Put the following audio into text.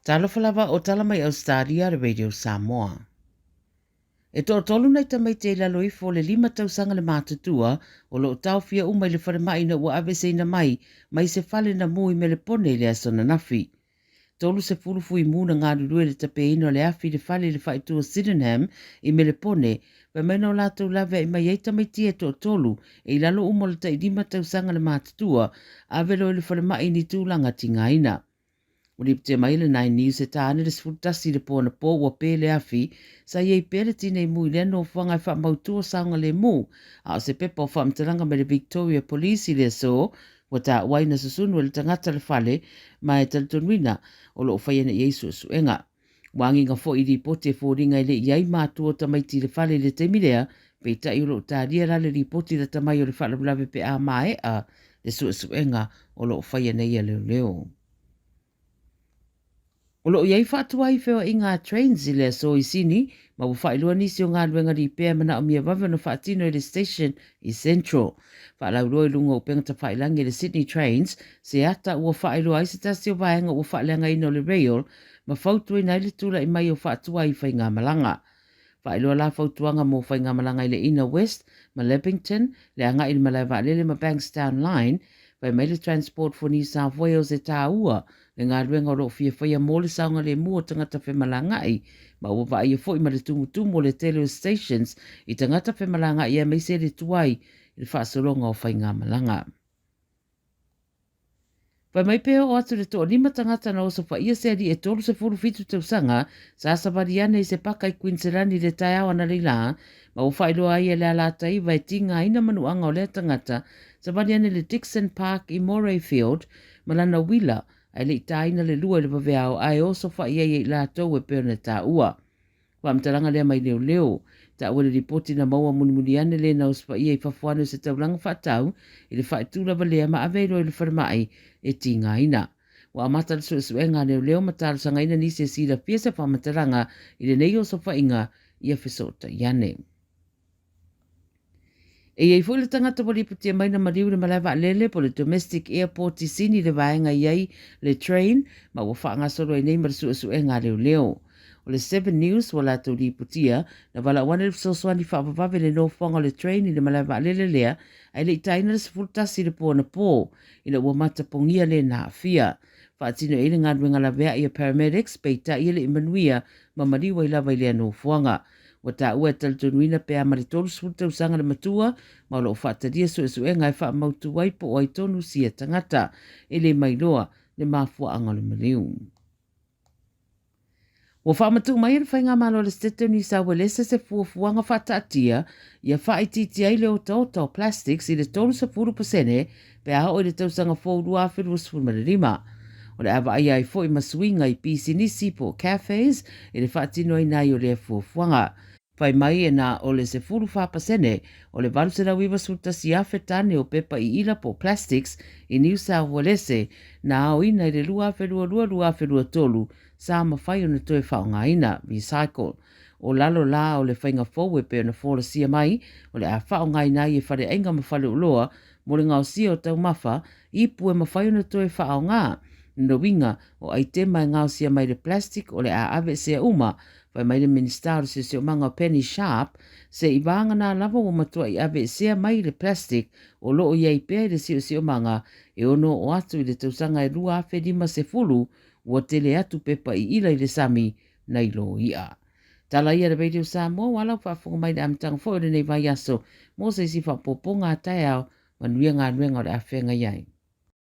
Talofa lava o tala mai Ausetalia le Radio Samoa. E toatolu nai tamaiti e i lalo ifo o le lima tausaga le matutua o lo o taofia uma i le falemai ina ua aveeseina mai mai se fale na mu i Melepone i le aso ananafi. 30 fuimu na galulue i le tapeina o le afi i le fale i le faaitu o Sydenham i Melepone, fai mai na o latou laveai mai ai tamaiti ia e toatolu e i lalo uma o le tai-lima tausaga le matutua, ave loa i le falemai i ni tulaga tigaina. Ua lipotia mai e le Nine News e ta ane le 11 i le po anapo ua pe le afi, sa i ai pea le tinei mu i lea nofoaga e faamautu o saogalemu, a o se pepa o faamatalaga mai le Victoria Police i le aso ua taua ai na susunu e le tagata le fale ma e talitonuina o lo o fai ana i ai suesuega. Ua agiga foi i lipoti e foliga e le i ai matua o tamaiti i le fale i le taimi lea, peitai o lo o talia la le lipoti lata mai o le faalavelave pe a maea le suesuega o lo o faia nei a leoleo. O lo o i ai faatuai i feoaiga a Trains i le aso i Sini ma ua faailoa nisi o galuega lipea e manaomia vave ona faatino i le station i Central. Faalauiloa i luga o upega tafailagi a le Sydney Trains se ata ua faailoa ai se tasi o vaega ua faaleagaina o le rail ma fautuaina ai le tulai mai o faatuai i faigamalaga. Faailoa la fautuaga mo faigamalaga i le Inner West ma Leppington, le agai i le malae vaalele ma Bankstown Line, fai mai le Transport for New South Wales e tāua le galuega o lo o fia faia mo le saogalemu o tagata femalagaai ma ua vaaia foi ma le tumutumu o le tele o stations i tagata femalagaai aemaise le tuai i le faasologa o faigamalaga. Fai mai pe oo atu le toalima tagata na osofaia se alii e 37 tausaga sa savali ane i se paka i Kuiniselani i le taeao analeila ma ua faailoa ai e le Alataivā e tigaina manuaga o lea tagata savali ane i le Dixon Park i Morayfield ma lana uila ae le i tāina le lua i le vaveao ae osofai ai e i latou e pei ona taua. Faamatalaga lea mai leoleo. Taua le lipoti na maua mulimuli ane le na osofaiia i fafo ane o se taulaga faatau i le faaitu lava lea ma ave ai loa i le falemai e tigaina. Ua amata le suesuega a leoleo ma talosagaina nisi e silafia se faamatalaga i lenei osofaiga ia fesootai ane. E i ai foi le tagata ua lipotia mai na maliu i le malae vaalele po o le Domestic Airport i Sini le vaega i ai le train ma ua faagasolo ai nei ma le suesuega a leoleo. O le Seven News ua latou lipotia na valaau ane le fesoasoani faavavave i le nofoaga o le train i le malae vaalele lea ae le i taina le 11 i le po anapo ina ua matapogia le na aafia. Faatino i ai le galuega laveai a paramedics peitai e le i manuia ma maliu ai lava i lea nofoaga. Ua taua e talitonuina pe a ma le 30 tausaga le matua ma o lo o faatalia suesuega e faamautu ai po o ai tonu sia tagata. E le mailoa le mafuaaga o le maliu. Ua faamatuu mai e le Faigamalo a le Setete o Niu Sauelese se fuafuaga faataatia ia faaitiitia ai le otaota o plastics i le 30% pe a oo i le tausaga fou 2025. O le a vaaia ai foi ma suiga i pisinisi po o cafes i le faatinoina ai o lea fuafuaga. Fai mai e na o le 14% o le 891,000 tane o pepa iila po o plastics i Niu South Walese na aoina i le 2022-2023 sa mafai ona toe faaaogaina, recycle. O lalo la o le faiga fou e pei ona folasia mai, o le a faaaogaina ai e faleaiga ma faleoloa mo le gaosia o taumafa, ipu e mafai ona toe faaaoga. Lona uiga, o aitema e gaosia mai le plastic o le a aveesea uma, fai mai le Minisita o le Siosiomaga o Penny Sharp, se i vagana lava ua matuai aveesea mai le plastic o lo o i ai pea i le siosiomaga e ono oo atu i le tausaga e 2050, ua tele atu pepa iila i le sami nai lo i'a. Tala ia le Radio Samoa ua lau faafofoga mai i le amataga foi o lenei vaiaso mo se isi faaopoopoga a taeao manuia galuega o le a feagai ai.